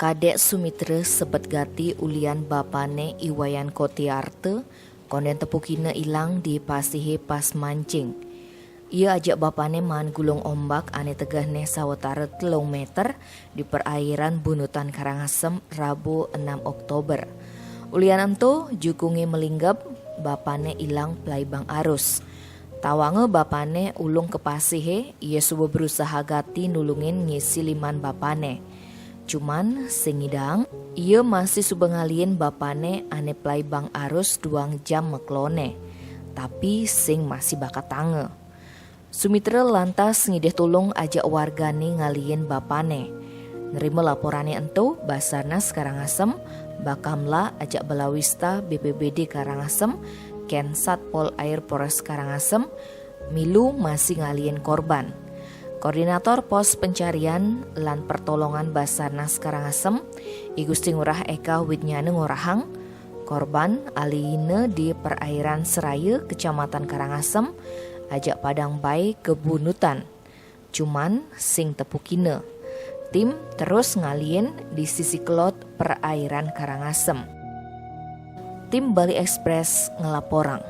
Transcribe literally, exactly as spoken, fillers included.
Kadek Sumitra sebet gati ulian bapane I Wayan Kotiarte, konden tepukina ilang di pasihe pas mancing. Ia ajak bapane maan gulung ombak ane tegehneh sawetara telung meter di perairan Bunutan Karangasem, Rabu enam Oktober. Ulian ento, jukunge melinggep, bapane ilang pelaibang arus. Tawanga bapane ulung ke pasihe, ia suba berusaha gati nulungin ngisi liman bapane. Cuman, sing ngidang, ia masih suba ngalihin bapane ane pelaibang arus duang jam makelone. Tapi sing masih bakatanga. Sumitra lantas ngidih tulung ajak wargane ngalihin bapane. Nerima laporane ento, Basarnas Karangasem, Bakamla ajak Balawista B P B D Karangasem, Ken Satpol Air Polres Karangasem, milu masih ngalihin korban. Koordinator Pos Pencarian lan Pertolongan Basarnas Karangasem, I Gusti Ngurah Eka Widnyana ngorahang, korban alihina di perairan Seraya, Kecamatan Karangasem, ajak Padang Bai ke Bunutan. Cuman sing tepukina. Tim terus ngalihin di sisi kelod perairan Karangasem. Tim Bali Express ngelaporang.